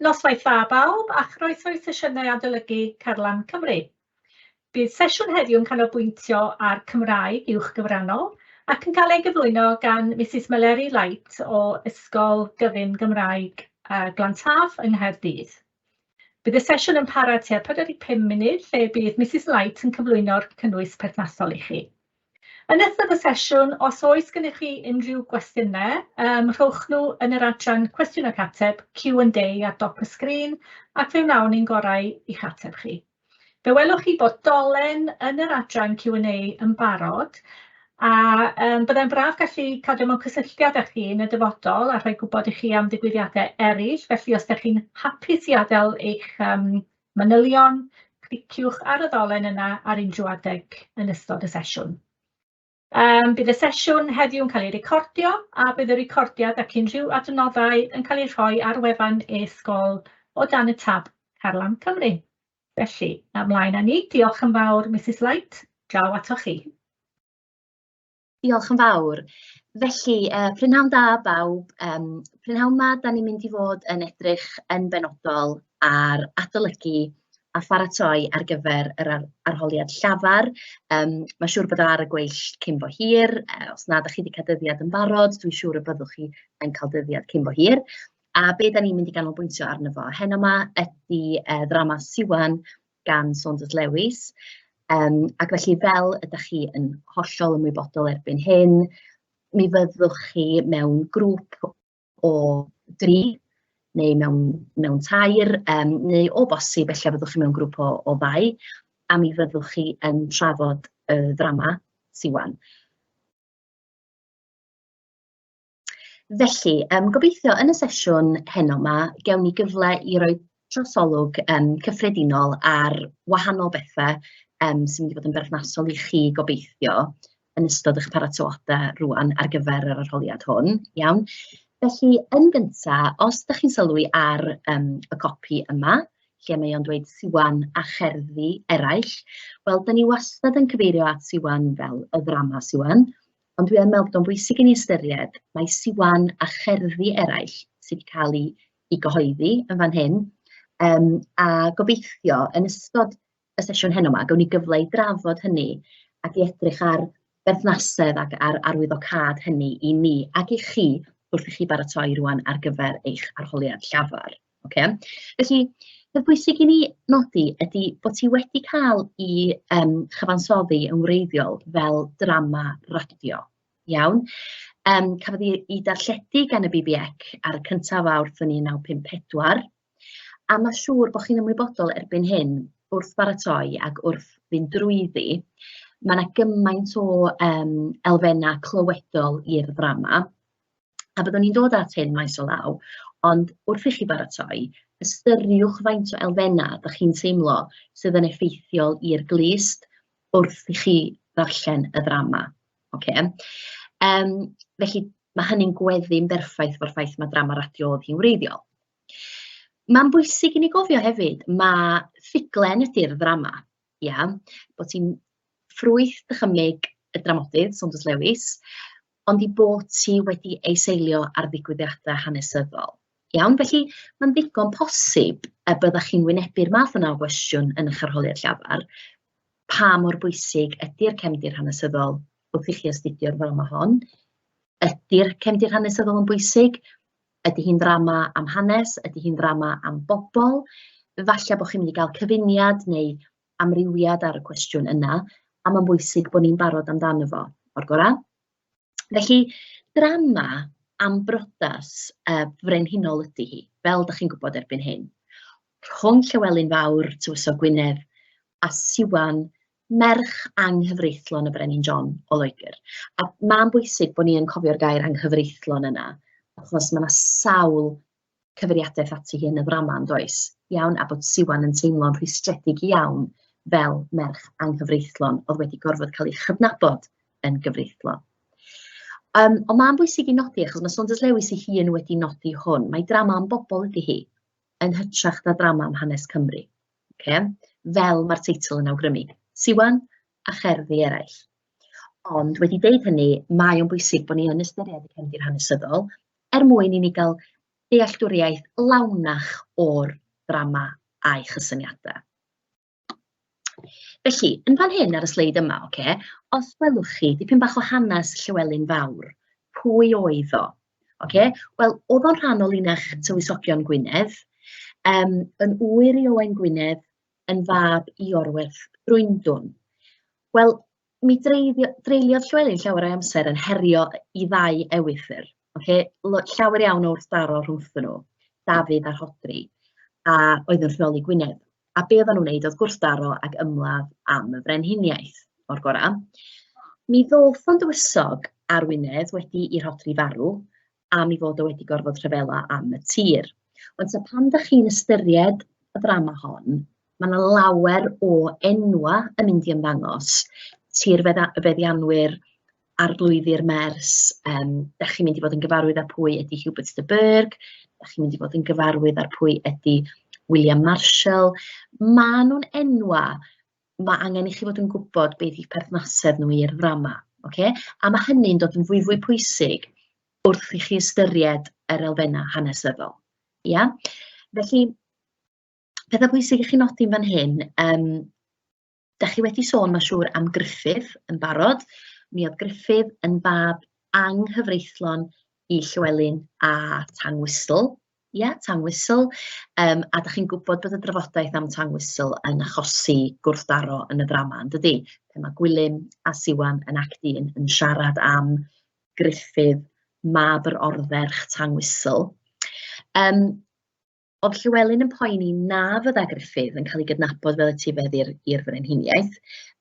Noswaith dda bawb, a chroeso i sesiynau adolygu Carlam Cymru. Bydd sesiwn heddiw yn canolbwyntio ar Cymraeg uwch gyfrannol ac yn cael ei gyflwyno gan Mrs Meleri Light o Ysgol Gyfun Gymraeg Glantaf yng Nghaerdydd. Bydd y sesiwn yn para tua 45 munud lle bydd Mrs Light yn cyflwyno'r cynnwys perthnasol i chi. Yn ystod y sesiwn, os oes gennych chi unrhyw gwestiynau, rhowch nhw yn yr adran cwestiwn ac ateb, Q&A, ar dop y sgrin, ac fe wnawn ni'n gorau i'ch ateb chi. Fe welwch chi bod dolen yn yr adran Q&A yn barod, a byddai'n braf gallu cadw mewn cysylltiad â chi yn y dyfodol a rhoi gwybod i chi am ddigwyddiadau eraill, felly os ydych chi'n hapus i adael eich manylion, cliciwch ar y ddolen yna ar unrhyw adeg yn ystod y sesiwn. Bydd y sesiwn heddiw yn cael ei recordio a bydd y recordiad ac unrhyw adnoddau yn cael eu rhoi ar wefan e-sgol o dan y tab Carlam Cymru. Felly, ymlaen â ni. Diolch yn fawr, Mrs Light. Draw atoch chi. Diolch yn fawr. Felly, prynhawn da bawb. Prynhawn 'ma, dan ni'n mynd i fod yn edrych yn benodol ar adolygu a pharatoi ar gyfer yr arholiad llafar. Mae'n siŵr bod o ar y gweill cyn bo hir. Os na dach chi 'di cael dyddiad yn barod, dwi'n siŵr y byddwch chi yn cael dyddiad cyn bo hir. A be dan ni'n mynd i ganolbwyntio arno fo heno 'ma ydy ddrama Siwan gan Saunders Lewis. Ac felly, fel ydych chi yn hollol ymwybodol erbyn hyn, mi fyddwch chi mewn grŵp o dri neu mewn tair, neu o bosib ella fyddwch chi mewn grŵp o ddau, a mi fyddwch chi yn trafod y ddrama Siwan. Felly, gobeithio yn y sesiwn heno 'ma, gewn ni gyfle i roi trosolwg cyffredinol ar wahanol bethau sy'n mynd i fod yn berthnasol i chi gobeithio yn ystod eich paratoadau rŵan ar gyfer yr arholiad hwn, iawn? Felly, yn gynta, os dach chi'n sylwi ar y copi yma, lle mae o'n dweud Siwan a cherddi eraill, wel, dan ni wastad yn cyfeirio at Siwan fel y ddrama Siwan, Ond dwi yn meddwl bod o'n bwysig i ni ystyried mai Siwan a cherddi eraill sydd wedi cael eu gyhoeddi yn fan hyn, a gobeithio yn ystod y sesiwn heno 'ma, gawn ni gyfle i drafod hynny ac i edrych ar berthnasedd ac ar arwyddocâd hynny i ni ac i chi wrth i chi baratoi rŵan ar gyfer eich arholiad llafar. Ocê? Felly, peth bwysig i ni nodi ydy bod hi wedi cael ei chyfansoddi yn wreiddiol fel drama radio, iawn? Cafodd hi ei darlledu gan y BBC ar y cyntaf o Fawrth yn 1954, a ma' siŵr bod chi'n ymwybodol erbyn hyn, wrth baratoi ac wrth fynd drwyddi, ma' 'na gymaint o elfennau clywedol i'r ddrama. A byddwn ni'n dod at hyn maes o law, ond wrth i chi baratoi, ystyriwch faint o elfennau dach chi'n teimlo sydd yn effeithiol i'r glust wrth i chi ddarllen y ddrama. Ocê? Felly, ma' hynny'n gweddu'n berffaith efo'r ffaith ma' drama radio oedd hi'n wreiddiol. Mae'n bwysig i ni gofio hefyd, ma' ffuglen ydy'r ddrama, ia? Bod hi'n ffrwyth dychymyg y dramodydd, Saunders Lewis, ond ei bod hi wedi ei seilio ar ddigwyddiadau hanesyddol. Iawn, felly mae'n ddigon posib y byddech chi'n wynebu'r math yna o gwestiwn yn eich arholiad llafar. Pa mor bwysig ydy'r cefndir hanesyddol wrth i chi astudio'r ddrama hon? Ydy'r cefndir hanesyddol yn bwysig? Ydy hi'n ddrama am hanes? Ydy hi'n ddrama am bobl? Falle bod chi'n mynd i gael cyfuniad neu amrywiad ar y cwestiwn yna, a mae'n bwysig bod ni'n barod amdano fo o'r gorau. Felly, drama am brodas frenhinol ydy hi, fel dach chi'n gwybod erbyn hyn. Rhwng Llywelyn Fawr, Tywysog Gwynedd, a Siwan, merch anghyfreithlon y Brenin John o Loegr. A mae'n bwysig bod ni yn cofio'r gair anghyfreithlon yna, achos mae yna sawl cyfeiriadaeth ati hi yn y ddrama, yn does? Iawn, a bod Siwan yn teimlo'n rhwystredig iawn fel merch anghyfreithlon oedd wedi gorfod cael ei chydnabod yn gyfreithlon. Ond mae'n bwysig i nodi, achos mae Saunders Lewis ei hun wedi nodi hwn, mae drama am bobl ydy hi, yn hytrach na drama am hanes Cymru. Okay? Fel mae'r teitl yn awgrymu. Siwan a cherddi eraill. Ond wedi deud hynny, mae o'n bwysig bod ni yn ystyried y cefndir hanesyddol er mwyn i ni gael dealltwriaeth lawnach o'r ddrama a'i chysyniadau. Felly, yn fan hyn ar y sleid yma, oce, os welwch chi dipyn bach o hanes Llywelyn Fawr, pwy oedd o? Oce, wel, oedd o'n rhan o linach Tywysogion Gwynedd, yn ŵyr i Owain Gwynedd, yn fab i Iorwerth Drwyndwn. Wel, mi dreuliodd Llywelyn llawer o'i amser yn herio i ddau ewythr, oce, llawer iawn o wrthdaro rhwngthyn nhw, Dafydd a Rhodri, a oedd yn rheoli Gwynedd. A be oedden nhw'n wneud oedd gwrthdaro ac ymladd am y frenhiniaeth o'r gorau. Mi ddoth o'n dywysog ar Wynedd wedi i Rhodri farw, am ei fod o wedi gorfod rhyfela am y tir. Ond ta pan dach chi'n ystyried y ddrama hon, mae yna lawer o enwa yn mynd i ymddangos. Tirfeddianwyr, arglwyddi'r Mers, dach chi'n mynd i fod yn gyfarwydd â pwy ydy Hubert de Burgh, dach chi'n mynd i fod yn gyfarwydd â pwy ydy William Marshall. Maen nhw'n enwa mae angen i chi fod yn gwybod beth yw perthnasedd nhw i'r ddrama. Ocê? A mae hynny'n dod yn fwyfwy pwysig wrth i chi ystyried yr elfennau hanesyddol. Ia? Felly, pethau pwysig i chi nodi fan hyn, dach chi wedi sôn, mae'n siŵr, am Gruffydd yn barod. Mi oedd Gruffydd yn fab anghyfreithlon i Llywelyn a Tangwystl. Ia, Tangwystl. A dach chi'n gwybod bod y drafodaeth am Tangwystl yn achosi gwrthdaro yn y ddrama, yn dydi? Pan mae Gwilym a Siwan yn Act 1 yn siarad am Gruffydd, mab yr ordderch Tangwystl. Oedd Llywelyn yn poeni na fydda Gruffydd yn cael ei gydnabod fel etifedd i'r frenhiniaeth,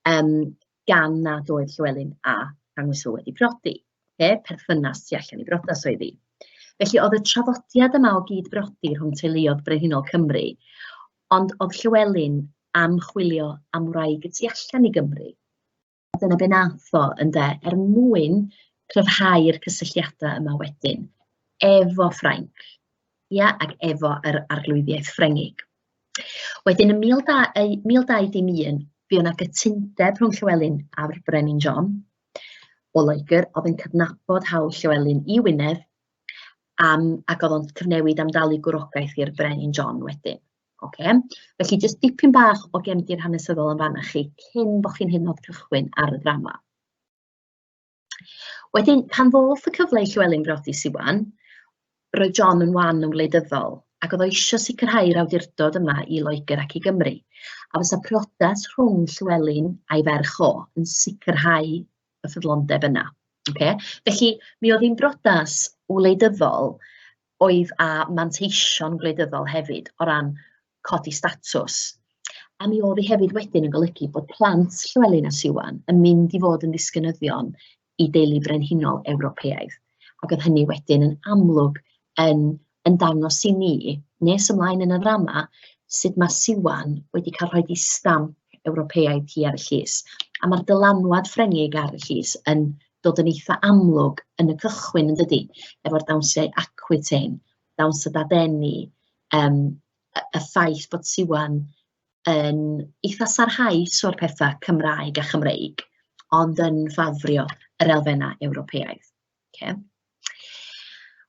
gan nad oedd Llywelyn a Tangwystl wedi priodi. Ocê, perthynas tu allan i briodas oedd hi. Felly oedd y traddodiad yma o gyd-briodi rhwng teuluoedd brenhinol Cymru, ond oedd Llywelyn am chwilio am wraig y tu allan i Gymru. A dyna be nath o, ynde, er mwyn cryfhau'r cysylltiadau yma wedyn efo Ffrainc, ia, ac efo yr arglwyddiaeth Ffrengig. Wedyn yn 1201, fuodd 'na gytundeb rhwng Llywelyn a'r Brenin John o Loegr oedd yn cydnabod hawl Llywelyn i Wynedd am, ac oedd o'n cyfnewid am dalu gwrogaeth i'r Brenin John wedyn. Ocê, felly jyst dipyn bach o gefndir hanesyddol yn fan'na chi cyn bod chi'n hyd yn oed cychwyn ar y ddrama. Wedyn, pan ddoth y cyfle i Llywelyn briodi Siwan, roedd John yn wan yn wleidyddol ac oedd o eisiau sicrhau'r awdurdod yma i Loegr ac i Gymru. A fysa priodas rhwng Llywelyn a'i ferch o yn sicrhau y ffyddlondeb yna. Okay? Felly, mi oedd hi'n briodas wleidyddol oedd â manteision gwleidyddol hefyd o ran codi statws. A mi oedd hi hefyd wedyn yn golygu bod plant Llywelyn a Siwan yn mynd i fod yn ddisgynyddion i deulu brenhinol Ewropeaidd. Ac oedd hynny wedyn yn amlwg yn, yn dangos i ni, nes ymlaen yn y ddrama, sut mae Siwan wedi cael rhoi ei stamp Ewropeaidd hi ar y llys. A mae'r dylanwad Ffrengig ar y llys yn dod yn eitha amlwg yn y cychwyn, yn dydi? Efo'r dawnsiau Aquitaine, dawns y Dadeni, y, y ffaith bod Siwan yn eitha sarhaus o'r pethau Cymraeg a Chymreig, ond yn ffafrio yr elfennau Ewropeaidd. Okay.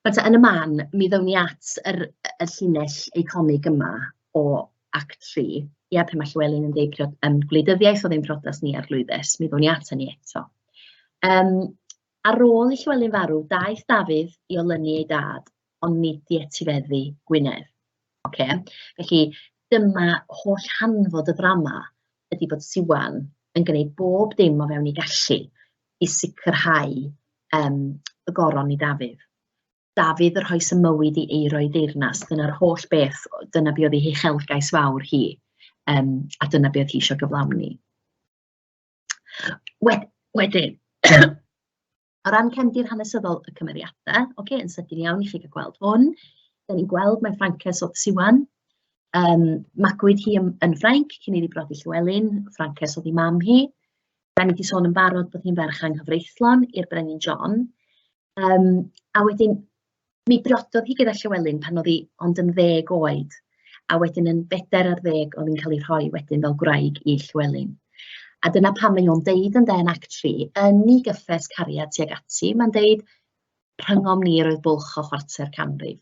Wel te, yn y man, mi ddown ni at yr, y llinell eiconig yma o Act 3. Ia, pan mae Llywelyn yn deud gwleidyddiaeth oedd ein priodas ni arglwyddes, mi ddown ni at hynny eto. Ar ôl i Llywelyn farw, daeth Dafydd i olynu ei dad, ond nid i etifeddu Gwynedd. Ocê, felly dyma holl hanfod y ddrama ydy bod Siwan yn gwneud bob dim o fewn ei gallu i sicrhau y goron i Dafydd. Dafydd y rhoes y mywyd i Eiro i deyrnas, dyna'r holl beth, dyna be oedd ei huchelgais fawr hi, a dyna be oedd hi eisiau gyflawni. Wedyn, o ran cefndir hanesyddol y cymeriadau, ocê, yn sydyn iawn i chi gael gweld hwn, dan ni'n gweld mai Ffrances oedd Siwan. Magwyd hi yn Ffrainc cyn iddi briodi Llywelyn, Ffrances oedd ei mam hi. Da ni 'di sôn yn barod bod hi'n ferch anghyfreithlon i'r Brenin John. A wedyn mi briododd hi gyda Llywelyn pan oedd hi ond yn 10 oed, a wedyn yn 14 oedd hi'n cael ei rhoi wedyn fel gwraig i Llywelyn. A dyna pam mae o'n deud yn yn Act 3, yn ei gyffes cariad tuag ati, mae'n deud, rhyngom ni roedd bwlch o chwarter canrif.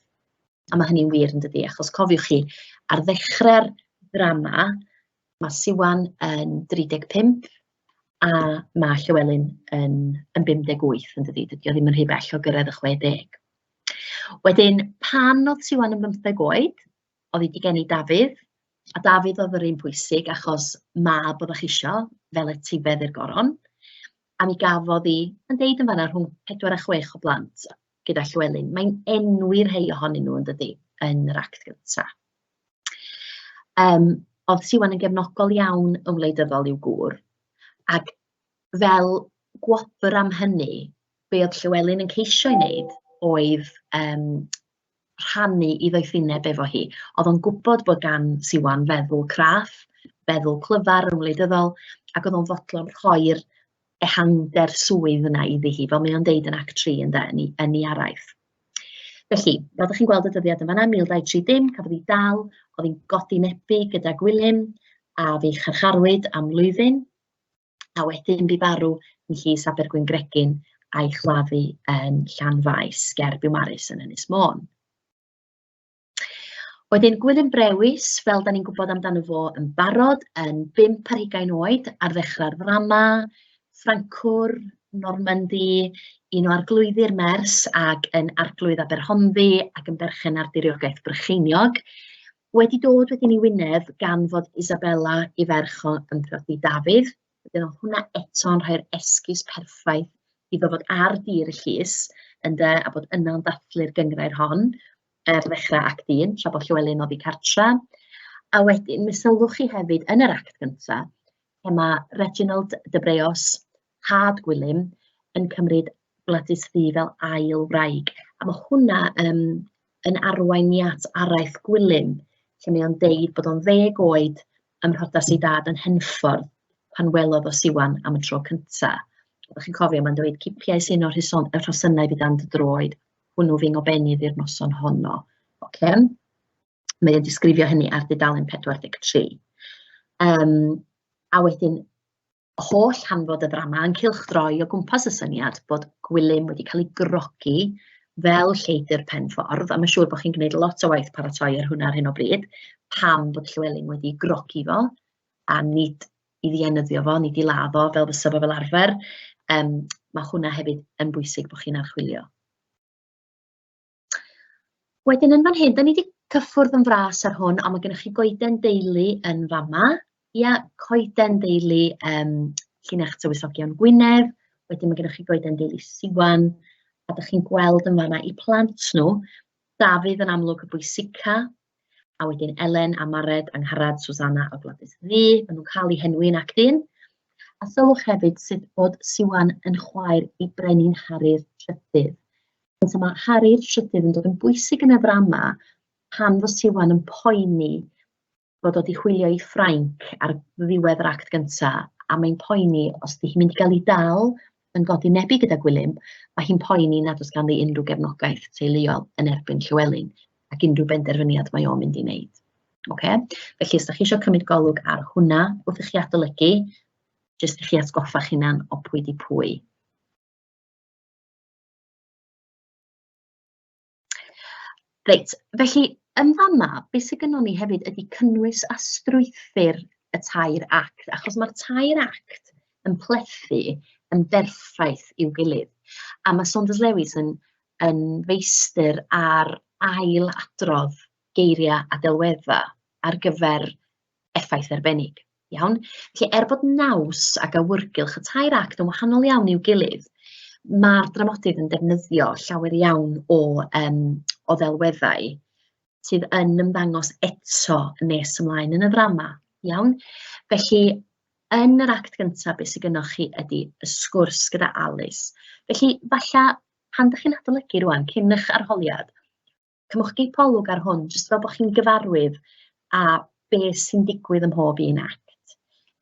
A mae hynny'n wir yn dydi, achos cofiwch chi, ar ddechrau'r ddrama, mae Siwan yn 35 a mae Llywelyn yn, yn 58 yn dydi, dydy o ddim yn rhy bell o gyrraedd y 60. Wedyn, pan oedd Siwan yn 15 oed, oedd hi wedi geni Dafydd, a Dafydd oedd yr un pwysig achos mab oeddech chi isio fel etifedd i'r goron, a mi gafodd hi, yn deud yn fanna, rhwng 4 a 6 o blant gyda Llywelyn. Mae'n enwi rhai ohonyn nhw yn dydi, yn yr act gyntaf. Oedd Siwan yn gefnogol iawn yn wleidyddol i'w gŵr, ac fel gwobr am hynny, be oedd Llywelyn yn ceisio ei wneud oedd rhannu ei ddoethineb efo hi. Oedd o'n gwybod bod gan Siwan feddwl craff, feddwl clyfar yn wleidyddol, ac oedd o'n fodlon rhoi'r ehangder swydd yna iddi hi, fel mae o'n deud yn Act 3 ynde, yn ei, yn ei araith. Felly, fel ydych chi'n gweld y dyddiad yn fanna, 1230, cafodd ei dal, oedd hi'n godi nebu gyda Gwilym, a fe'i charcharwyd am flwyddyn, a wedyn bu farw yn llys Abergwyngregyn a'i chladdu yn Llanfaes ger Biwmaris yn Ynys Môn. Wedyn Gwilym Brewis, fel da ni'n gwybod amdano fo yn barod, yn 25 oed ar ddechrau'r ddrama, Ffrancwr, Normandy, un o arglwyddi'r Mers ac yn arglwydd Aberhonddu ac yn berchen ar diriogaeth Brycheiniog, wedi dod wedyn i Wynedd gan fod Isabella i ferch o yn priodi Dafydd. Wedyn oedd hwnna eto'n rhoi'r esgus perffaith iddo fod ar dir y llys, ynde, a bod yna'n dathlu'r gynghrair hon ar ddechrau act 1, tra bod Llywelyn oddi cartra. A wedyn, mi sylwch chi hefyd yn yr act gyntaf, lle mae Reginald de Breos, tad Gwilym, yn cymryd Gwladys Ddu fel ail wraig. A mae hwnna yn arwain ni at araith Gwilym, lle mae o'n deud bod o'n 10 oed ym mhrodas ei dad yn Henffordd pan welodd o Siwan am y tro cyntaf. Ydych chi'n cofio, mae'n dweud, cipiais un o'r rhosynnau fi dan dy droed, hwnnw fy ngobenydd i'r noson honno. Oce? Mae o'n disgrifio hynny ar dudalen 43. A wedyn, holl hanfod y ddrama yn cylchdroi o gwmpas y syniad bod Gwilym wedi cael ei grogi fel lleidr pen ffordd, a mae'n siŵr bod chi'n gwneud lot o waith paratoi ar hwnna ar hyn o bryd, pam bod Llywelyn wedi grogi fo, a nid i ddienyddio fo, nid i ladd o fel fysa fo fel arfer. Mae hwnna hefyd yn bwysig bod chi'n archwilio. Wedyn yn fan hyn, da ni wedi cyffwrdd yn fras ar hwn, ond mae gennych chi goeden deulu yn fama. Ia, coeden deulu Llinach Tywysogion Gwynedd. Wedyn mae gennych chi goeden deulu Siwan. A dych chi'n gweld yn fama i plant nhw, Dafydd yn amlwg y bwysica, a wedyn Elen a Mared, Angharad, Susanna a Gwladys Ddu. Maen nhw'n cael eu henwi yn act 1. A sylwch hefyd sut bod Siwan yn chwaer i Brenin Harri'r Trydydd. So mae Harri'r Trydydd yn dod yn bwysig yn y ddrama pan fo Siwan yn poeni bod o wedi hwylio i Ffrainc ar ddiwedd yr act gynta, a mae'n poeni os 'di hi'n mynd i gael ei dal yn godi nebu gyda Gwilym, mae hi'n poeni nad oes ganddi unrhyw gefnogaeth teuluol yn erbyn Llywelyn ac unrhyw benderfyniad mae o'n mynd i wneud. Ocê? Felly os dach chi isio cymryd golwg ar hwnna wrth i chi adolygu, jyst i chi atgoffa'ch hunan o pwy 'di pwy. Reit, felly yn fan'na, be sy gynnon ni hefyd ydy cynnwys a strwythur y tair act, achos mae'r tair act yn plethu yn berffaith i'w gilydd. A mae Saunders Lewis yn, yn feistr ar ail adrodd geiriau a delweddau ar gyfer effaith arbennig. Iawn? Felly, er bod naws ac awyrgylch y tair act yn wahanol iawn i'w gilydd, mae'r dramodydd yn defnyddio llawer iawn o, o ddelweddau sydd yn ymddangos eto nes ymlaen yn y ddrama. Iawn? Felly, yn yr act gyntaf, beth sydd gennych chi ydy y sgwrs gyda Alice. Felly, falle, pan ydych chi'n adolygu rŵan, cyn eich arholiad, cymwch gipolwg ar hwn, jyst fel bod chi'n gyfarwydd â be sy'n digwydd ym mhob un act.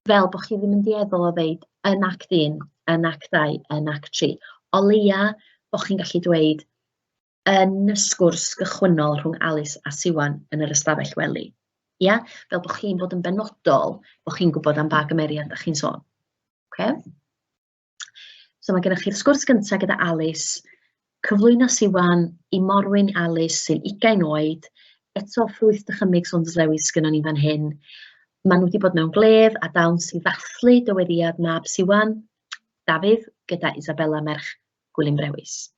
Fel bod chi ddim yn dueddol o ddeud yn act 1, yn act 2, yn act 3. O leia bod chi'n gallu dweud yn y sgwrs gychwynnol rhwng Alice a Siwan yn yr ystafell wely. Ia? Fel bod chi'n bod yn benodol, bod chi'n gwybod am ba gymeriad ydych chi'n sôn. Okay? So mae gennych chi'r sgwrs gyntaf gyda Alice. Cyflwyno Siwan i Morwyn Alys sy'n 20 oed, eto ffrwyth dychymyg Saunders Lewis gynnon ni fan hyn. Maen nhw wedi bod mewn gledd a dawns i ddathlu dyweddïad mab Siwan, Dafydd, gyda Isabella merch Gwilym Brewis.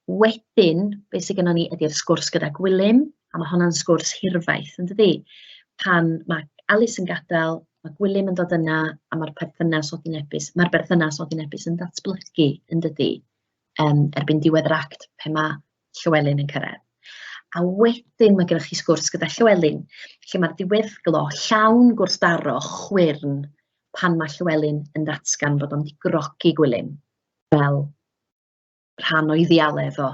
Wedyn, be sydd gennon ni ydy'r sgwrs gyda Gwilym, a mae honna'n sgwrs hirfaith, yn dydi? Pan mae Alys yn gadael, mae Gwilym yn dod yna, a mae'r perthynas odinebus, mae'r berthynas odinebus yn datblygu, yn dydi? Erbyn diwedd yr act, pe mae Llywelyn yn cyrraedd. A wedyn mae gennych chi sgwrs gyda Llywelyn, lle mae'r diweddglo llawn gwrthdaro chwyrn pan mae Llywelyn yn datgan bod o'n wedi grogi Gwilym fel rhan o'i ddialedd o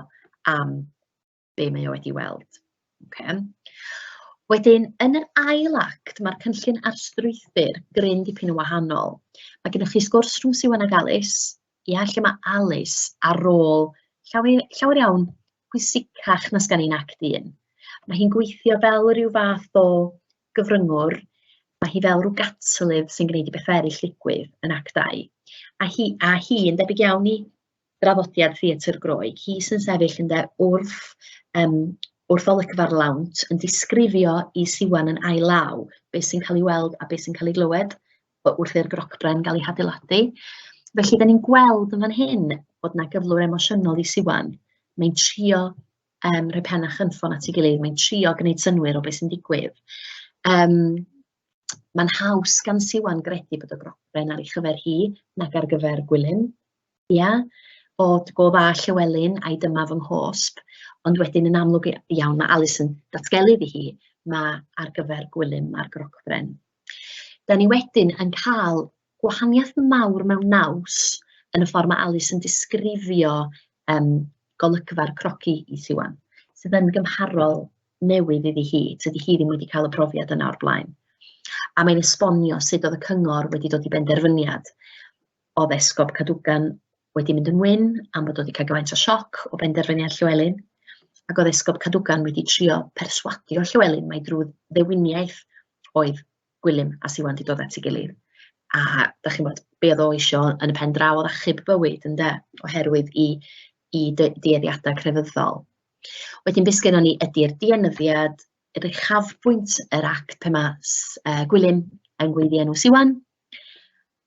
am be mae o wedi weld. Okay. Wedyn, yn yr ail act, mae'r cynllun a'r strwythur gryn dipyn yn wahanol. Mae gennych chi sgwrs rhwng Siwan ag Alys, ia, lle mae Alys ar ôl llawer, llawer iawn pwysicach na sgan i'n act un. Mae hi'n gweithio fel rhyw fath o gyfryngwr, mae hi fel rhyw gatlydd sy'n gwneud i bethau eraill ddigwydd yn act 2. A hi, a hi yn debyg iawn i draddodiad theatr Groeg, hi sy'n sefyll ynde wrth, wrth olygfa'r lawnt yn disgrifio i Siwan yn ail law beth sy'n cael ei weld a beth sy'n cael ei glywed wrth i'r grocbren gael ei hadeiladu. Felly, da ni'n gweld yn fan hyn bod 'na gyflwr emosiynol i Siwan. Mae'n trio rhoi pen a chynffon at ei gilydd, mae'n trio gwneud synnwyr o beth sy'n digwydd. Mae'n haws gan Siwan gredu bod y grocbren ar ei chyfer hi nag ar gyfer Gwilym. Ia, bod go dda Llywelyn a'i dyma fy nghosb, ond wedyn yn amlwg iawn mae Alys yn datgelu iddi hi, mae ar gyfer Gwilym a'r grocbren. Da ni wedyn yn cael gwahaniaeth mawr mewn naws yn y ffordd mae Alys yn disgrifio golygfa'r crogi i Siwan, sydd yn gymharol newydd iddi hi, tydi hi ddim wedi cael y profiad yna o'r blaen. A mae'n esbonio sut oedd y cyngor wedi dod i benderfyniad. Oedd Esgob Cadwgan wedi mynd yn wyn am bod wedi cael gymaint o sioc o benderfyniad Llywelyn, ac oedd Esgob Cadwgan wedi trio perswadio Llywelyn mai drwy ddewiniaeth oedd Gwilym a Siwan 'di dod at ei gilydd. A dach chi'n gwbod, be oedd o isio yn y pen draw oedd achub bywyd ynde, oherwydd i, i dueddiadau crefyddol. Wedyn beth sgynnon ni ydy'r dienyddiad, yr uchafbwynt yr act pe mae Gwilym yn gweiddi enw Siwan,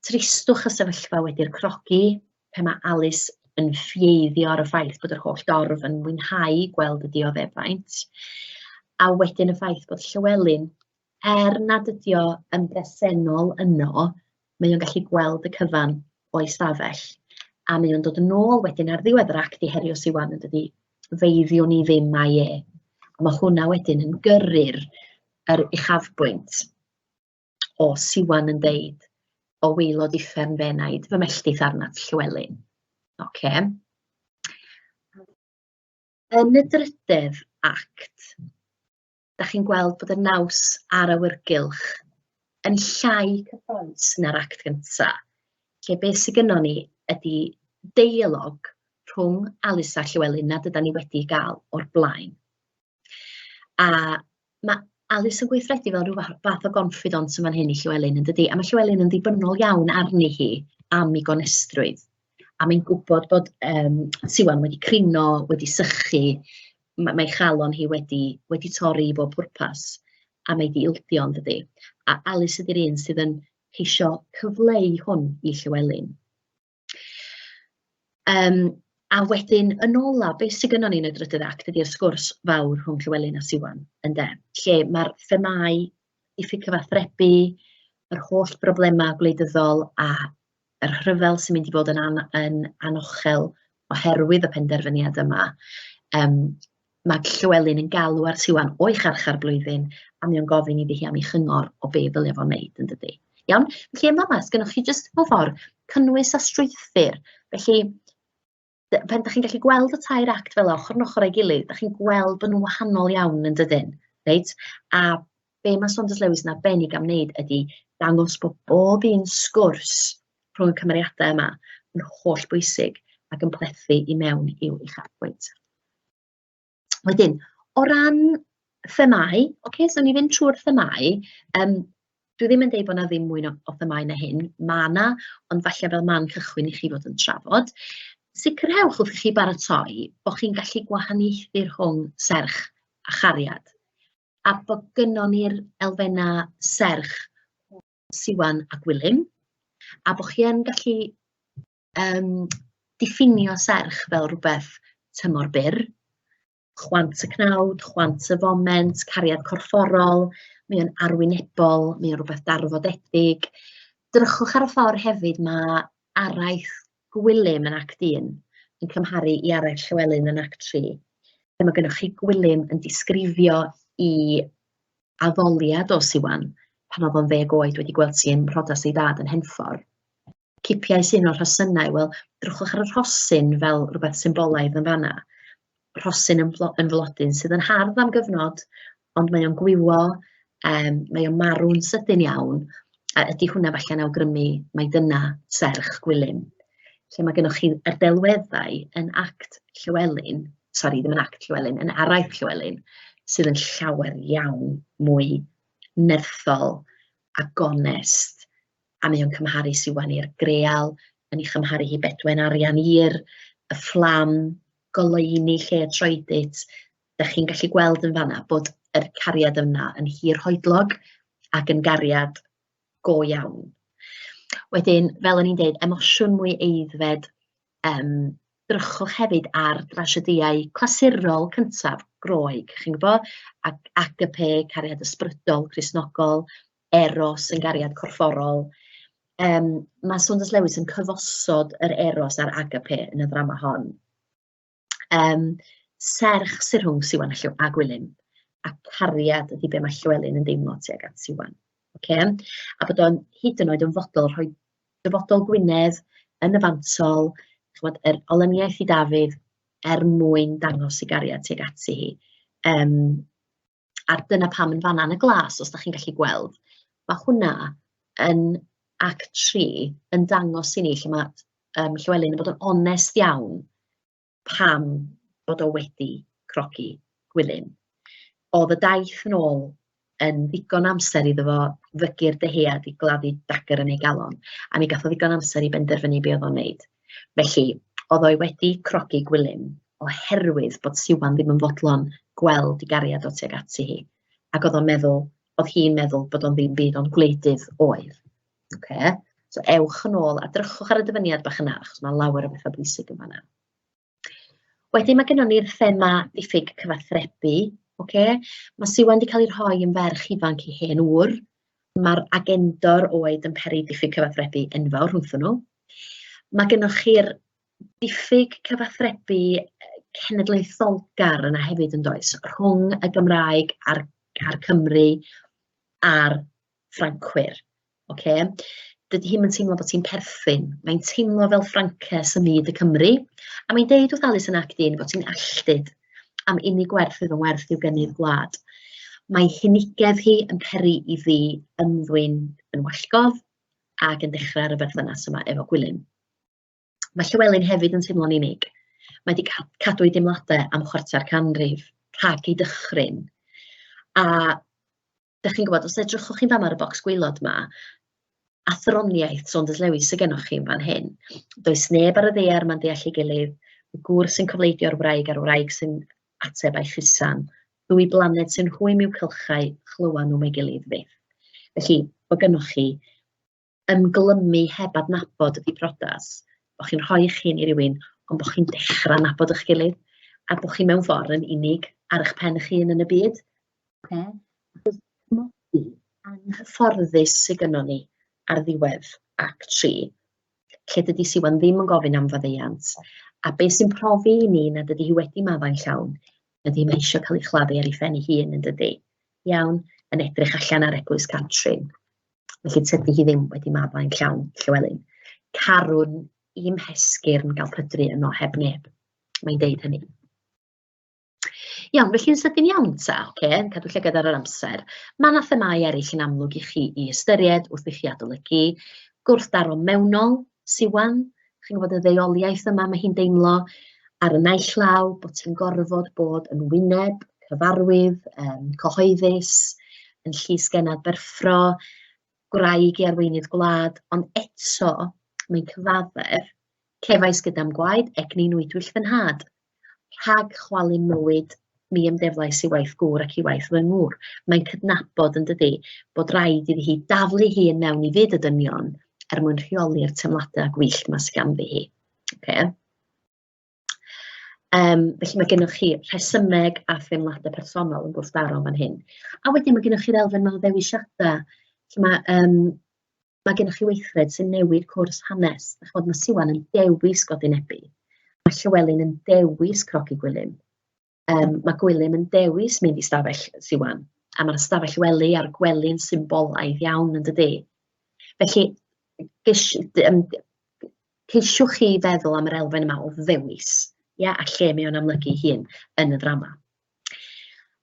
tristwch y sefyllfa wedi'r crogi, pe mae Alys yn ffieiddio ar y ffaith bod yr holl dorf yn mwynhau gweld y dioddefaint, a wedyn y ffaith bod Llywelyn, er nad ydi o yn bresennol yno, mae o'n gallu gweld y cyfan o'i stafell, a mae o'n dod yn ôl wedyn ar ddiwedd yr act i herio Siwan yn dydi, feiddiwn ni ddim mai e. A mae hwnna wedyn yn gyrru'r yr uchafbwynt o Siwan yn deud, o waelod uffern fe enaid, fy melltith arnat Llywelyn. Oce. Yn y drydedd act, da chi'n gweld bod y naws a'r awyrgylch yn llai cyffrous na'r act gynta, lle beth sydd gynnon ni ydy deialog rhwng Alys a Llywelyn nad ydan ni wedi gael o'r blaen. A mae Alys yn gweithredu fel rhyw fath o gonfidant yn fan hyn i Llywelyn, yn dydi? A mae Llywelyn yn ddibynnol iawn arni hi am ei gonestrwydd. A mae'n gwybod bod Siwan wedi crino, wedi sychu, mae chalon hi wedi torri i bob pwrpas, a mae 'di ildio, yn dydi? A Alys ydy'r un sydd yn ceisio cyfleu hwn i Llywelyn. A wedyn, yn ola, beth sydd gynnon ni yn y drydydd act ydy'r sgwrs fawr rhwng Llywelyn a Siwan, ynde? Lle mae'r themâu diffyg cyfathrebu, yr holl broblemau gwleidyddol a yr rhyfel sy'n mynd i fod yn, an yn anochel oherwydd y penderfyniad yma. Mae Llywelyn yn galw ar Siwan o'i charchar blwyddyn a mae o'n gofyn iddi hi am ei chyngor o be ddylai fo wneud, yn dydi? Iawn? Felly yn fama, sgynnoch chi jyst mewn ffordd cynnwys a strwythur. Felly, pan dach chi'n gallu gweld y tair act fel ochr yn ochr â'i gilydd, dach chi'n gweld bod nhw'n wahanol iawn yn dydyn, reit? A be mae Saunders Lewis yn arbennig am wneud ydy dangos bod bob un sgwrs rhwng y cymeriadau yma yn holl bwysig ac yn plethu i mewn i'w uchafbwynt. Wedyn, o ran themâu, ocê, so ni fynd trwy'r themâu. Dwi ddim yn deud bod 'na ddim mwy o themâu na hyn, ma' 'na, ond falle fel man cychwyn i chi fod yn trafod. Sicrhewch wrth i chi baratoi bod chi'n gallu gwahaniaethu rhwng serch a chariad, a bod gynnon ni'r elfennau serch Siwan a Gwilym, a bod chi yn gallu diffinio serch fel rhywbeth tymor byr, chwant y cnawd, chwant y foment, cariad corfforol, mae o'n arwynebol, mae o'n rhywbeth darfodedig. Drychwch ar y ffordd hefyd mae araith Gwilym yn act 1 yn cymharu i araith Llywelyn yn act 3. Lle mae gennych chi Gwilym yn disgrifio i addoliad o Siwan pan oedd o'n ddeg oed wedi gweld ti yn mhrodas ei dad yn Henffordd. Cipiais un o'r rhosynau, wel, drychwch ar y rhosyn fel rhywbeth symbolaidd yn fanna. Rhosyn yn, flo yn flodyn sydd yn hardd am gyfnod, ond mae o'n gwywo, mae o'n marw'n sydyn iawn, a ydy hwnna falle'n awgrymu mai dyna serch Gwilym. Lle mae gennych chi yr delweddau yn act Llywelyn, sori, ddim yn act Llywelyn, yn araith Llywelyn, sydd yn llawer iawn mwy nerthol a gonest, a mae o'n cymharu Siwan i'r greal, yn ei chymharu hi bedwen arian i'r y fflam, goleuni lle y troedit. Dach chi'n gallu gweld yn fanna bod yr cariad yna yn hirhoedlog ac yn gariad go iawn. Wedyn, fel o'n i'n deud, emosiwn mwy aeddfed, drychwch hefyd ar drasiedïau clasurol cyntaf Groeg, chi'n gwybod? Ac agape, cariad ysbrydol, Cristnogol, eros yn gariad corfforol. Mae Saunders Lewis yn cyfosod yr eros a'r agape yn y ddrama hon. Serch sy'n rhwng Siwan a, Llyw a Gwilym, a cariad ydy be mae Llywelyn yn deimlo tuag at Siwan. Okay? A bod o'n hyd yn oed yn fodol rhoi dyfodol Gwynedd yn y fantol, chymod, yr olyniaeth i Dafydd er mwyn dangos ei gariad tuag ati hi. A dyna pam yn fan'na yn y glas, os dach chi'n gallu gweld, ma' hwnna yn act 3 yn dangos i ni lle ma' Llywelyn yn bod yn onest iawn pam bod o wedi crogi Gwilym. Oedd y daith yn ôl yn ddigon amser iddo fo fygu'r dyhead i gladdu dagr yn ei galon, a mi gath o ddigon amser i benderfynu be oedd o'n wneud. Felly, oedd o wedi crogi Gwilym oherwydd bod Siwan ddim yn fodlon gweld ei gariad o tuag ati hi. Ac oedd o'n meddwl, oedd hi'n meddwl bod o'n ddim byd ond gwleidydd oedd. Okay? So ewch yn ôl a drychwch ar y dyfyniad bach yna, achos mae lawer o bethau bwysig yn fanna. Wedyn mae gennym ni'r thema diffyg cyfathrebu. Okay? Mae Siwan wedi cael ei rhoi yn ferch ifanc i hen ŵr. Mae'r agendor oed yn peri diffyg cyfathrebu enfawr rhwngthyn nhw. Mae gennych chi'r diffyg cyfathrebu cenedlaetholgar yna hefyd yn does, rhwng y Gymraeg a'r, a'r Cymru a'r Ffrancwyr. Okay? Dydy hi'm yn teimlo bod hi'n perthyn. Mae'n teimlo fel Ffrances ym myd y Cymry. A mae'n deud wrth Alys yn Act 1 bod hi'n alltud am unig werth fydd yn werth i'w gynnydd gwlad. Mae hunigedd hi yn peri iddi ymddwyn yn wallgof ac yn dechrau ar y berthynas yma efo Gwilym. Mae Llywelyn hefyd yn teimlo'n unig. Mae wedi cadw ei deimladau am chwarter canrif rhag ei dychryn. A dach chi'n gwybod, os edrychwch chi'n fama ar y bocs gwaelod 'ma, athroniaeth Saunders Lewis sy gennoch chi yn fan hyn. Does neb ar y ddaear ma'n deall ei gilydd, y gŵr sy'n cofleidio'r wraig a'r wraig sy'n ateb a'i chusan. Ddwy blaned sy'n rhwym i'w cylchau, chlywan nhw mae'i gilydd fyth. Felly, bod gennoch chi ymglymu heb adnabod ydy priodas, bod chi'n rhoi eich hun i rywun, ond bod chi'n dechrau nabod eich gilydd, a bod chi mewn ffordd yn unig ar eich pen eich hun yn y byd. Okay? Achos cymodi anghyfforddus sydd gynnon ni ar ddiwedd act 3, lle dydy Siwan ddim yn gofyn am faddeuant, a beth sy'n profi i ni nad ydy hi wedi maddau'n llawn, ydy mae eisiau cael ei chladdu ar ei phen ei hun yn dydy. Iawn, yn edrych allan ar Eglwys Catrin. Felly tydi hi ddim wedi maddau'n llawn, Llywelyn. Carwn i'm hesgyrn gael pydru yno heb neb. Mae'n deud hynny. Iawn, felly yn sydyn iawn ta, oce, okay, yn cadw llygad ar yr amser. Mae yna themâu eraill yn amlwg i chi i ystyried wrth i chi adolygu. Gwrthdaro mewnol, Siwan, chi'n gwybod y ddeuoliaeth yma mae hi'n deimlo ar y naill law bod ti'n gorfod bod yn wyneb, cyfarwydd, cyhoeddus, yn llys genad berffro, gwraig i arweinydd gwlad, ond eto mae'n cyfaddef Cefais gyda'm gwaed egni nwydwyll fy nhad. Rhag chwalu mywyd, mi ymdeflais i waith gŵr ac i waith fy ngŵr. Mae'n cydnabod, yn dydi, bod rhaid iddi hi daflu hun mewn i fyd y dynion er mwyn rheoli'r teimladau gwyllt 'ma sydd ganddi hi. Okay. Felly mae gennych chi rhesymeg a theimladau personol yn gwrthdaro fan hyn. A wedyn mae gennych chi'r elfen 'ma o ddewisiadau, lle mae gennych chi weithred sy'n newid cwrs hanes. Dach chimod, mae Siwan yn dewis godinebu. Mae Llywelyn yn dewis crogi Gwilym. Mae Gwilym yn dewis mynd i stafell Siwan, a mae'r stafell wely a'r gwely'n symbolaidd iawn yn dydy. Felly, ceisiwch chi feddwl am yr elfen yma o ddewis, ia, a lle mae o'n amlygu ei hun yn y ddrama.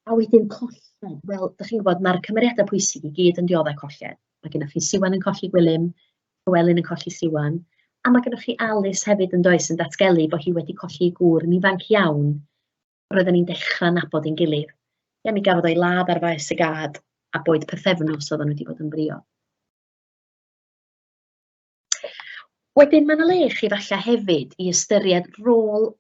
A wedyn colled, wel, dach chi'n gwybod, mae'r cymeriadau pwysig i gyd yn dioddef colled. Mae gennych chi Siwan yn colli Gwilym, Llywelyn yn colli Siwan, a mae gennych chi Alys hefyd yn does, yn datgelu bod hi wedi colli ei gŵr yn ifanc iawn. Roedden ni'n dechrau nabod ein gilydd. Ie, mi gafodd o'i ladd ar faes y gad, a boed pythefnos oedden nhw wedi bod yn briod. Wedyn mae 'na le i chi falle hefyd i ystyried rôl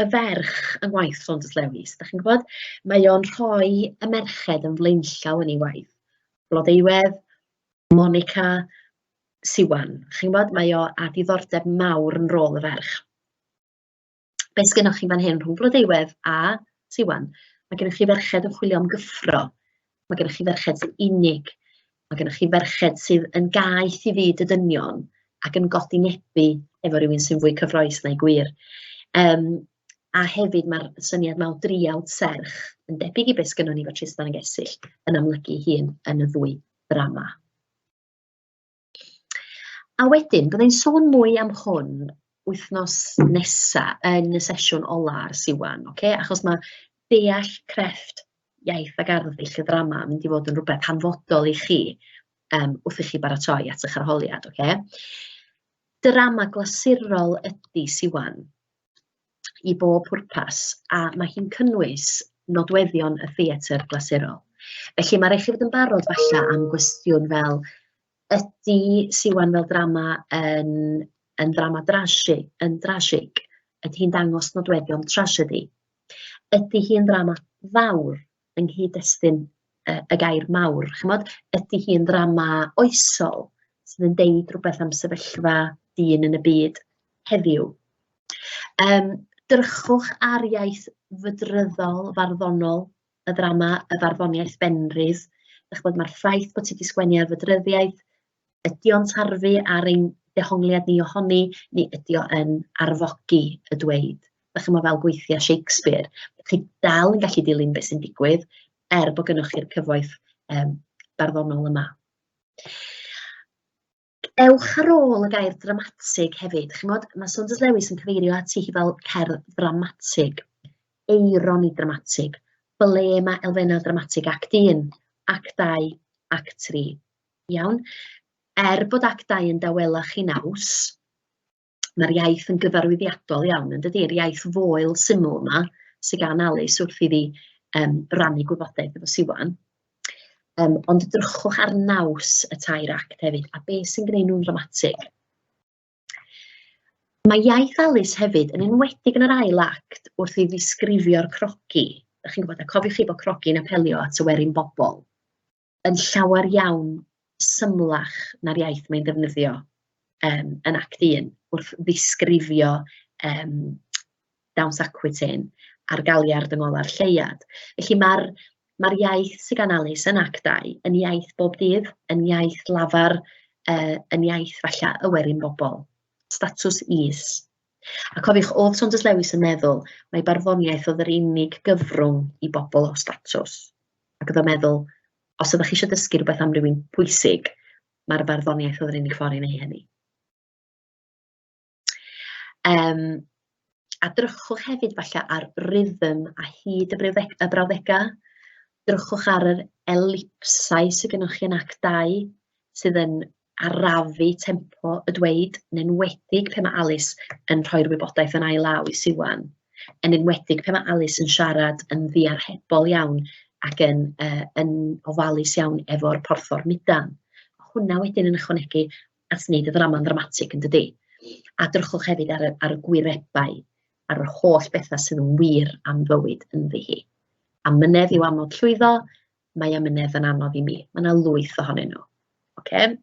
y ferch yng ngwaith Saunders Lewis. Dach chi'n gwybod? Mae o'n rhoi y merched yn flaenllaw yn ei waith. Blodeuwedd, Monica, Siwan. Chi'n gwybod? Mae o â diddordeb mawr yn rôl y ferch. Be sgennoch chi fan hyn rhwng Blodeuwedd a Siwan? Mae gennych chi ferched yn chwilio am gyffro. Mae gennych chi ferched sy'n unig. Mae gennych chi ferched sydd yn gaeth i fyd y dynion ac yn godinebu efo rhywun sy'n fwy cyffroes na'i gwir. A hefyd mae'r syniad 'ma o driawd serch yn debyg i beth sgynnon ni efo Trystan ac Esyllt yn amlygu ei hun yn y ddwy ddrama. A wedyn, bydda i'n sôn mwy am hwn wythnos nesa yn y sesiwn ola ar Siwan, ocê? Achos ma' deall crefft iaith ac arddull y ddrama yn mynd i fod yn rhywbeth hanfodol i chi wrth i chi baratoi at eich arholiad, ocê? Drama glasurol ydy Siwan i bob pwrpas, a mae hi'n cynnwys nodweddion y theatr glasurol. Felly mae rhaid chi fod yn barod falle am gwestiwn fel, ydy Siwan fel drama yn, yn ddrama drasig, yn drasig? Ydy hi'n dangos nodweddion tragedy? Ydy hi'n ddrama fawr yng nghyd-destun y gair mawr? Chimod, ydy hi'n ddrama oesol sydd yn deud rhywbeth am sefyllfa dyn yn y byd heddiw? Drychwch ar iaith fydryddol, farddonol y ddrama, y farddoniaeth benrydd. Dach chibod, mae'r ffaith bod ti 'di sgwennu ar fydryddiaeth, ydy o'n tarfu ar ein dehongliad ni ohoni, neu ydy o yn arfogi y dweud? Dach chimod, fel gweithiau Shakespeare, chi dal yn gallu dilyn beth sy'n digwydd, er bod gynnwch chi'r cyfoeth barddonol yma. Ewch ar ôl y gair dramatig hefyd. Chimod, mae Saunders Lewis yn cyfeirio ati hi fel cerdd ddramatig, eironi dramatig. Ble mae elfennau dramatig act 1, act 2, act 3? Iawn? Er bod act 2 yn dawelach i naws, mae'r iaith yn gyfarwyddiadol iawn, yn dydy? Yr iaith foel syml yma sydd gan Alys wrth iddi rannu gwybodaeth efo Siwan. Ond drychwch ar naws y tair act hefyd, a beth sy'n gwneud nhw'n ddramatig. Mae iaith Alys hefyd, yn enwedig yn yr ail act, wrth i ddisgrifio'r crogi. Dach chi'n gwybod, a cofiwch chi bod crogi'n apelio at y werin bobl, yn llawer iawn symlach na'r iaith mae'n ddefnyddio yn act 1 wrth ddisgrifio dawns Aquitaine a'r galiard yng ngola'r lleuad. Felly mae'r mae iaith sydd gan Alys yn act 2 yn iaith bob dydd, yn iaith lafar, yn iaith falle y werin bobl, statws is. A cofiwch, oedd Saunders Lewis yn meddwl mai barddoniaeth oedd yr unig gyfrwng i bobl o statws. Ac oedd o'n meddwl, os ydych chi eisiau dysgu rhywbeth am rywun pwysig, mae'r farddoniaeth oedd yr unig ffordd i wneud hynny. A drychwch hefyd falle ar rhythm a hyd y brawddegau. Drychwch ar yr elipsau sydd gennych chi yn act 2, sydd yn arafu tempo y dweud, yn enwedig pe mae Alys yn rhoi'r wybodaeth yn ail law i Siwan, yn enwedig pe mae Alys yn siarad yn ddiarhebol iawn ac yn, yn ofalus iawn efo'r porthor mudan. Hwnna wedyn yn ychwanegu at wneud y ddrama'n ddramatig, yn dydi? A drychwch hefyd ar y, ar y gwirebau, ar yr holl bethau sydd yn wir am fywyd ynddi hi. Amynedd yw amod llwyddo, mae amynedd yn anodd i mi. Mae yna lwyth ohonyn nhw. Okay?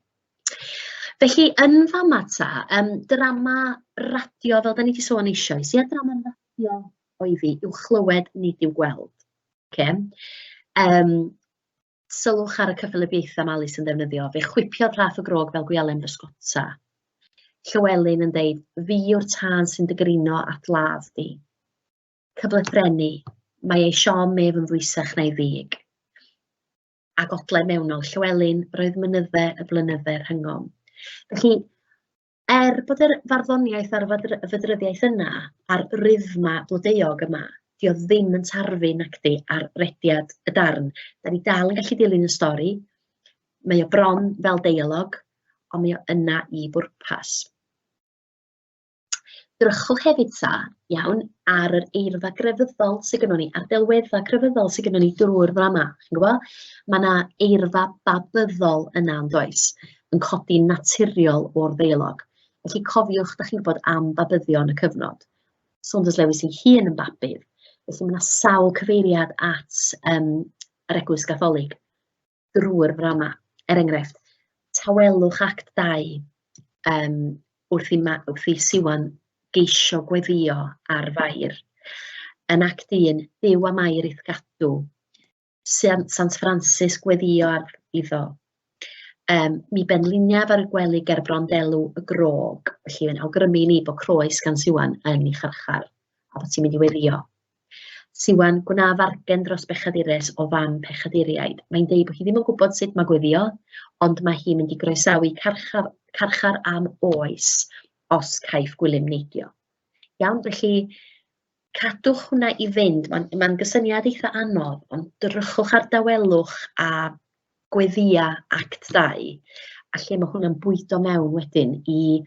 Felly, yn fama ta, drama radio, fel da ni wedi sôn eisoes, ia, drama radio oedd hi, i'w chlywed, nid i'w gweld. Okay? Sylwch ar y cyffelybiaethau mae Alys yn ddefnyddio. Fe chwipiodd rhaff y grog fel gwialen bysgota. Llywelyn yn deud, fi yw'r tân sy'n dygrino at ladd di. Cyflythrennu, mae ei siom ef yn ddwysach na'i ddig. Ac odle mewnol Llywelyn, roedd mynydde y blynydde rhyngom. Felly, er bod yr farddoniaeth a'r fydryddiaeth yna, a'r rythma blodeuog yma, 'di o ddim yn tarfu nacdi ar rediad y darn. Da ni dal yn gallu dilyn y stori, mae o bron fel deialog, ond mae o yna i bwrpas. Drychwch hefyd ta, iawn, ar yr eirfa grefyddol sydd gynnon ni, a'r delweddau crefyddol sydd gynnon ni drwy'r ddrama. Chi'n gwybod? Mae yna eirfa babyddol yna yn does, yn codi'n naturiol o'r ddeialog. Felly cofiwch, da chi'n gwybod am babyddion y cyfnod. Saunders Lewis ei hun yn babydd, felly mae yna sawl cyfeiriad at yr Eglwys Gatholig drwy'r ddrama. Er enghraifft, tawelwch act 2, wrth i wrth i Siwan geisio gweddio ar Fair. Yn act 1, Duw a Mair i'th gadw. Sant Francis gweddio ar iddo. Mi benliniaf ar y gwely ger bron delw y grog. Felly mae'n awgrymu i ni bod croes gan Siwan yn ei charchar a bod ti'n mynd i weddio. Siwan, gwna fargen dros bechadures o fam pechaduriaid. Mae'n deud bod hi ddim yn gwybod sut mae gweddio, ond mae hi'n mynd i groesawu carchar, carchar am oes os caiff Gwilym neidio. Iawn, felly cadwch hwnna i fynd. Mae'n ma gysyniad eitha anodd, ond drychwch ar dawelwch a gweddia act 2, a lle mae hwnna'n bwydo mewn wedyn i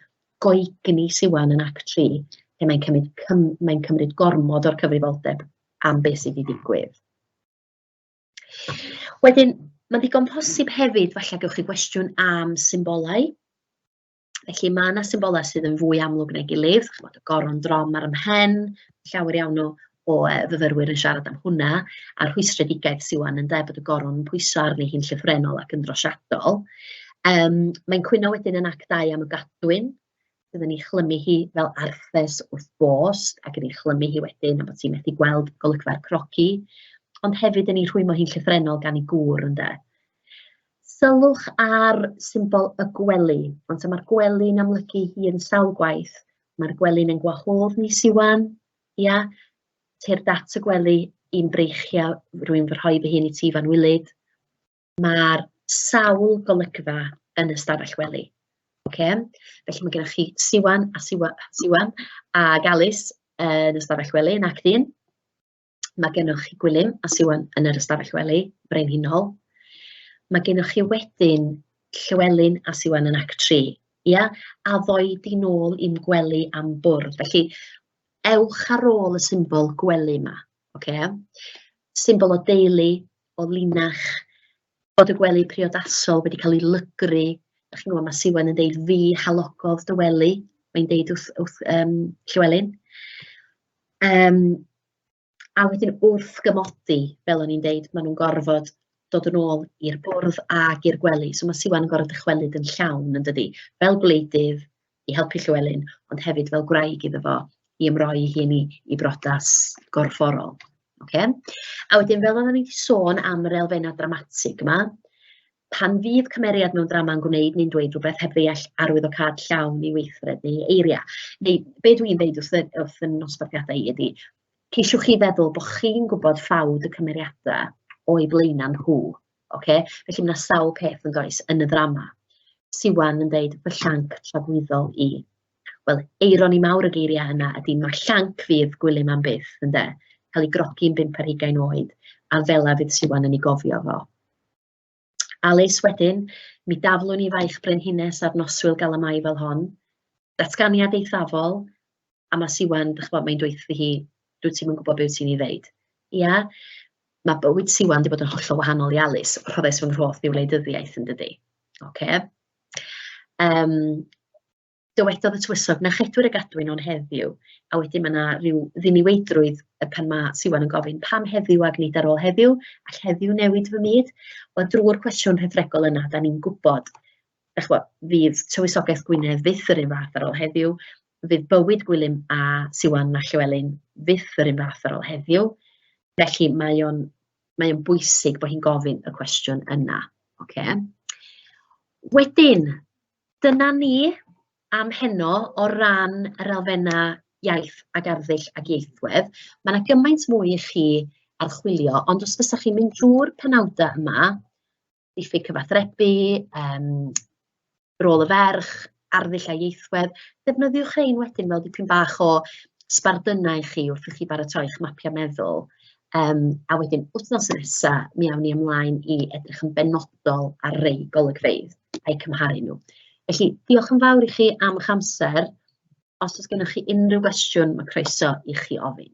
goegni Siwan yn act 3, lle mae'n cymryd, cym, mae'n cymryd gormod o'r cyfrifoldeb am beth sydd wedi digwydd. Wedyn, mae'n ddigon posib hefyd, falle gewch chi gwestiwn am symbolau. Felly mae yna symbolau sydd yn fwy amlwg na'i gilydd, chymod, y goron drom ar 'y mhen, llawer iawn o, o fyfyrwyr yn siarad am hwnna, a'r rhwystredigaeth Siwan ynde, bod y goron yn pwyso arni hi'n llythrennol ac yn drosiadol. Mae'n cwyno wedyn yn act 2 am y gadwyn, sydd yn ei chlymu hi fel arthes wrth bost ac yn ei chlymu hi wedyn am bod ti'n methu gweld golygfa'r crogi, ond hefyd yn ei rhwymo hi'n llythrennol gan ei gŵr ynde. Sylwch ar symbol y gwely, ond so mae'r gwely'n amlygu hi yn sawl gwaith. Mae'r gwely'n yn gwahodd ni Siwan, ia, tyrd at y gwely i'n breichiau, rwy'n fy rhoi fy hun i ti fan wylyd. Mae'r sawl golygfa yn y stafell wely. Okay? Felly mae gennych chi Siwan a Siwan, Siwan ag Alys yn y stafell wely yn act 1. Mae gennych chi Gwilym a Siwan yn yr ystafell wely brenhinol. Mae gennych chi wedyn Llywelyn a Siwan yn act 3. Ia? A ddoi di nôl i'm gwely am bwrdd. Felly, ewch ar ôl y symbol gwely yma. Okay? Symbol o deulu, o linach, bod y gwely priodasol wedi cael ei lygru. Dach chi'n gwybod, mae Siwan yn deud, fi halogodd dy wely. Mae'n deud wrth, wrth Llywelyn. A wedyn wrth gymodi, fel o'n i'n deud, maen nhw'n gorfod dod yn ôl i'r bwrdd ac i'r gwely. So mae Siwan yn gorfod dychwelyd yn llawn, yn dydi? Fel gwleidydd i helpu Llywelyn, ond hefyd fel gwraig iddo fo i ymroi ei hun i, i brodas gorfforol. Okay? A wedyn, fel oedden ni wedi sôn am yr elfennau dramatig yma, pan fydd cymeriad mewn drama'n gwneud neu'n dweud rhywbeth heb ddeall arwyddocâd llawn ei weithred neu ei eiriau, neu be dwi'n dweud wrth y, wrth y nosbarthiadau i ydy, ceisiwch chi feddwl bod chi'n gwybod ffawd y cymeriadau o'i blaenau nhw. Ocê? Felly mae 'na sawl peth yn does yn y ddrama. Siwan yn deud fy llanc tragwyddol i. Wel, eironi mawr y geiriau yna ydy mae llanc fydd Gwilym am byth, ynde? Cael ei grogi'n 25 oed, a fela fydd Siwan yn ei gofio fo. Alys wedyn, mi daflwn i faich brenhines ar noswyl galamai fel hon. Datganiad eithafol, a mae Siwan, dych ch'mod, mae'n dweutho hi, dwyt ti'm yn gwybod be wyt ti'n ei ddeud. Ia? Mae bywyd Siwan wedi bod yn hollol wahanol i Alys. Rhoddais fy nghroth i wleidyddiaeth yn dydi. Ocê. Dywedodd y tywysog na chedwir y gadwyn ond heddiw, a wedyn mae yna rhyw ddiniweidrwydd pan mae Siwan yn gofyn pam heddiw ac nid ar ôl heddiw, all heddiw newid fy myd? Wel, drwy'r cwestiwn rhethregol yna, da ni'n gwybod, dach ch'mod, fydd tywysogaeth Gwynedd fyth yr un fath ar ôl heddiw, fydd bywyd Gwilym a Siwan a Llywelyn fyth yr un fath ar ôl heddiw, felly mae o'n mae o'n bwysig bod hi'n gofyn y cwestiwn yna. Ocê. Wedyn, dyna ni am heno o ran yr elfennau iaith ac arddull ac ieithwedd. Mae 'na gymaint mwy i chi archwilio, ond os fysach chi'n mynd drwy'r penawdau yma, diffyg cyfathrebu, yym, rôl y ferch, arddull a ieithwedd, defnyddiwch rhein wedyn fel dipyn bach o sbardynau i chi wrth i chi baratoi eich mapiau meddwl. Yym, a wedyn wythnos nesa, mi awn ni ymlaen i edrych yn benodol ar rei golygfeydd a'u cymharu nhw. Felly, diolch yn fawr i chi am eich amser. Os oes gennych chi unrhyw gwestiwn, mae croeso i chi ofyn.